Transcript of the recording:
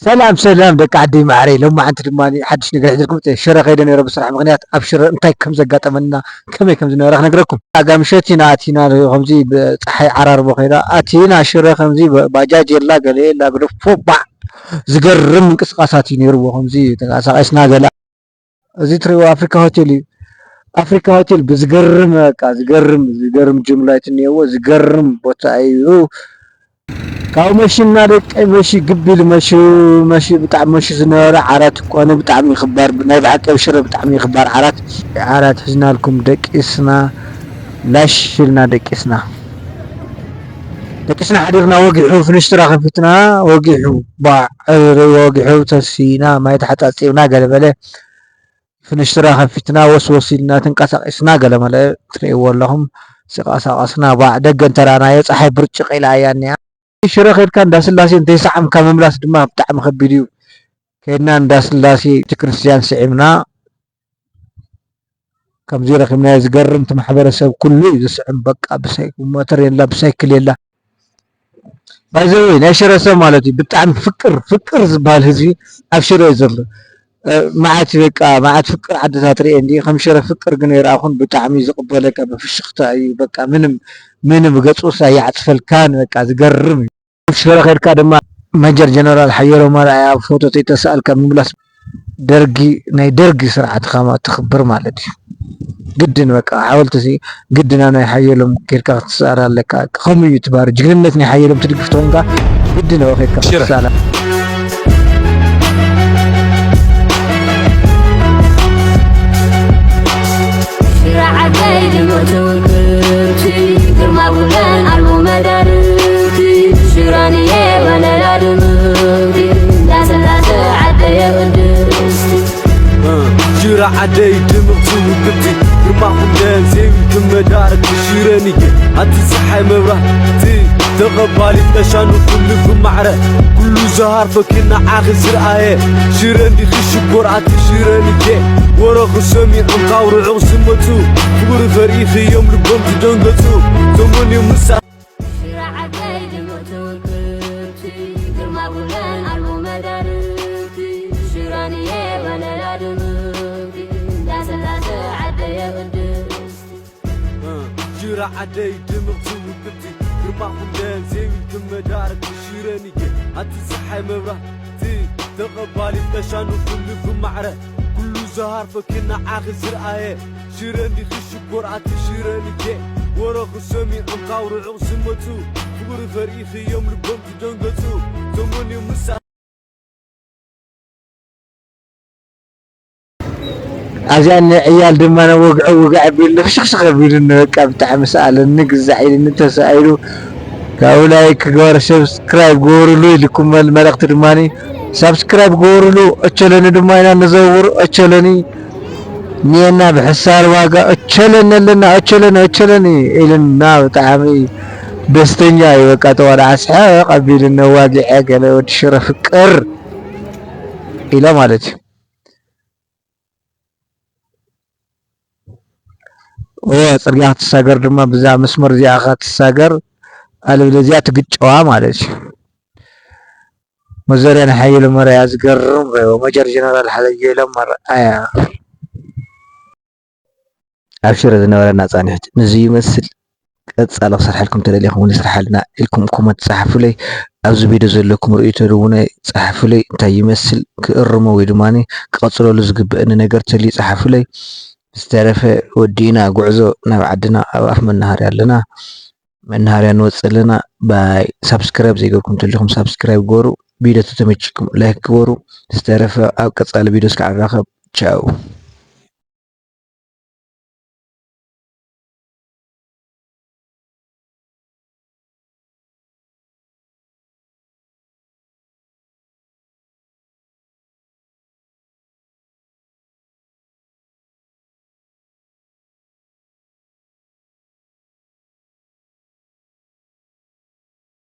ሰላም ሰላም ደቂ ዓደይ ማዓረይ፣ ሎማዓንቲ ድማ ሓድሽ ነገር ሒዘልኩም መፂኤ። ሽረ ከይደ ነይረ ብስራሕ ምኽንያት፣ ኣብ ሽረ እንታይ ከም ዘጋጠመና ከመይ ከም ዝነበረ ክነግረኩም። ኣጋ ምሸት ኢና ኣቲና፣ ከምዚ ብፀሓይ ዓራርቦ ከይዳ ኣቲና ሽረ፣ ከምዚ ባጃጅ የላ ገለ የላ፣ ብድፎ ባዕ ዝገርም ምንቅስቃሳት እዩ ነይርዎ። ከምዚ ተንቀሳቂስና ገለ፣ እዚ ትሪእዎ ኣፍሪካ ሆቴል እዩ። ኣፍሪካ ሆቴል ብዝገርም፣ በቃ ዝገርም ዝገርም ጅምላይት እኒሄዎ፣ ዝገርም ቦታ እዩ። ካብኡ መሺ እና ደቂ መሺ ግቢ ኢሉ መሺ፣ መሺ ብጣዕሚ መሺ ዝነበረ ዓራት እኮ ኣነ ብጣዕሚ ይኽባር፣ ናይ ብሓቂ ኣብ ሽረ ብጣዕሚ ይኽባር ዓራት። ዓራት ሒዝናልኩም ደቂስና፣ ላሽ ኢልና ደቂስና። ደቂስና ሓዲርና ወጊሑ፣ ፍንሽትራ ከፊትና ወጊሑ፣ ባዕ ወጊሑ፣ ተሲና፣ ማይ ተሓጻጺብና፣ ገለ በለ። ፍንሽትራ ከፊትና ወስወስ ኢልና ተንቀሳቂስና፣ ገለመለ ትርእይዎ ኣለኹም። ተንቀሳቀስና፣ ባዕ ደገ እንተራእናዮ ፀሓይ ብርጭቅ ኢላ እያ እኒኣ። ሽረ ከድካ እንዳስላሴ እንተይሰዓምካ ምምላስ ድማ ብጣዕሚ ከቢድ እዩ። ከድና እንዳስላሴ ቤተክርስትያን ስዒምና፣ ከምዚ ረኺብናዮ። ዝገርም እቲ ማሕበረሰብ ኩሉ እዩ ዝስዕም። በቃ ብሳይ-፣ ሞተር የላ፣ ብሳይክል የላ። ባይዘወይ ናይ ሽረ ሰብ ማለት እዩ ብጣዕሚ ፍቅር፣ ፍቅር ዝበሃል ህዝቢ ኣብ ሽረ እዩ ዘሎ። እ፣ መዓት በቃ መዓት ፍቅር ዓድታት ርኤ እንዲ ከም ሽረ ፍቅር ግን ይርኣኹን። ብጣዕሚ ዝቕበለካ ብፍሽኽታ እዩ። በቃ ምንም ምንም ገጹስ ኣይዓጽፈልካን። በቃ ዝገርም እዩ። ሽረ ከድካ ድማ መጀር ጀነራል ሓየሎም ኣርኣያ ፎቶ ተይተሳእልካ ምምላስ ደርጊ፣ ናይ ደርጊ ስርዓት ካማ ትኽብር ማለት እዩ። ግድን በቃ ሓወልቲ ሲ ግድና ናይ ሓየሎም ኬድካ ክትስኣል ኣለካ። ከምኡ እዩ ትባር ጅግንነት ናይ ሓየሎም ትድግፍ ተኾይንካ ግድን ነው ኬድካ ሽረ ክትስኣል። ሽረ ዓደይ ድምቕቲ ውቅብቲ፣ ግርማ ጉለን ኣልቦ መዳርግቲ፣ ሽረንየ ወለላ ድምቕቲ፣ እንዳስላሰ ዓደየ ቅድስቲ። ሽረ ዓደይ ድምቕቲ ውቅብቲ፣ ግርማ ኩለን ዘይብልኪ መዳርግቲ፣ ሽረንየ ኣቲ ፀሓይ መብራህቲ፣ ተቐባሊት ቀሻ ንኹሉ ብማዕረ፣ ኩሉ ዝሃርፈኪ ንዓኺ ዝረኣየ፣ ሽረ እንዲኺ ሽኮር ኣቲ ሽረንየ፣ ወረኺ ሰሚዖም ካብ ርሑቕ ዝመጹ፣ ፍቕሪ ከርእይኺ እዮም ልቦም ዝደንገጹ፣ ዘመን እዮም ንሳ ሽረ ዓደይ ድምቕቲ ውቅብቲ፣ ግርማ ጉለን ኣልቦ መዳርግቲ፣ ሽረንየ ወለላ ድምቕቲ፣ እንዳስላሰ ዓደየ ቅድስቲ። ሽረ ዓደይ ድምቕቲ ውቅብቲ፣ ግርማ ኩለን ዘይብልኪ መዳርግቲ፣ ሽረንየ ኣቲ ፀሓይ መብራህቲ፣ ተቐባሊት ቀሻ ንኹሉ ብማዕረ፣ ኩሉ ዝሃርፈኪ ንዓኺ ዝረኣየ፣ ሽረ እንዲኺ ሽኮር ኣቲ ሽረንየ፣ ወረኺ ሰሚዖም ካብ ርሑቕ ዝመጹ፣ ፍቕሪ ከርእይኺ እዮም ልቦም ዝደንገጹ፣ ዘመን እዮም ንሳ ኣብዚኣ እኒ ዕያል ድማ ናብ ወግዒ ውግዕ ኣቢሉ ፍሽኽሽኽ ኣቢሉኒ፣ በቃ ብጣዕሚ ሰኣለኒ፣ ግዛዕ ኢሉኒ፣ ተሳኢሉ። ካብኡ ላይክ ግበር፣ ሰብስክራይብ ግበሩሉ ኢልኩም መል-፣ መልእኽቲ ድማ ሳብስክራይብ ግበሩሉ። ኦቸለኒ ድማ ኢና ንዘውር፣ ኦቸለኒ እኒኤና ብሕሳር ዋጋ፣ ኦቸለኒ ኣለና፣ ኦቸለኒ፣ ኦቸለኒ ኢልና ብጣዕሚ ደስተኛ እዩ። በቃ ተዋዳ ኣስሐ ቀቢሉኒ፣ ዋጊዐ ገለ ወዲ ሽረ ፍቅር ኢለ ማለት እዩ። ኦ፣ ጽርግያ ክትሳገር ድማ ብዛ መስመር እዚኣ ኢኻ ትሳገር፣ ኣለበለዚያ ትግጨዋ ማለት እዩ። መዞርያ ንሓየሎም ኣርኣያ ዝገርም ሬዎ፣ መጀር ጀነራል ሓየሎም ኣርኣያ። ኣብ ሽረ ዝነበረና ጻንሒት ንዚ ይመስል። ቀጻሊ ክሰርሐልኩም ተደሊኹም እውን ስርሓልና ኢልኩም ኮመንት ጸሓፉለይ። ኣብዚ ቪድዮ ዘለኩም ርእይቶ እውን ጸሓፉለይ። እንታይ ይመስል ክእርሞ ወይ ድማ ክቐጽለሉ ዝግበአኒ ነገር ተልዩ ጸሓፉለይ። ዝተረፈ ወዲእና ጉዕዞ ናብ ዓድና ኣብ ኣፍ መናሃርያ ኣለና። መናሃርያ ንወጽእ ኣለና። ባይ። ሳብስክራይብ ዘይገርኩም ተልኹም ሳብስክራይብ ግበሩ። ቪድዮ ተተመችኩም ላይክ ግበሩ። ዝተረፈ ኣብ ቀጻሊ ቪድዮ እስካዕ ንራኸብ። ቻው።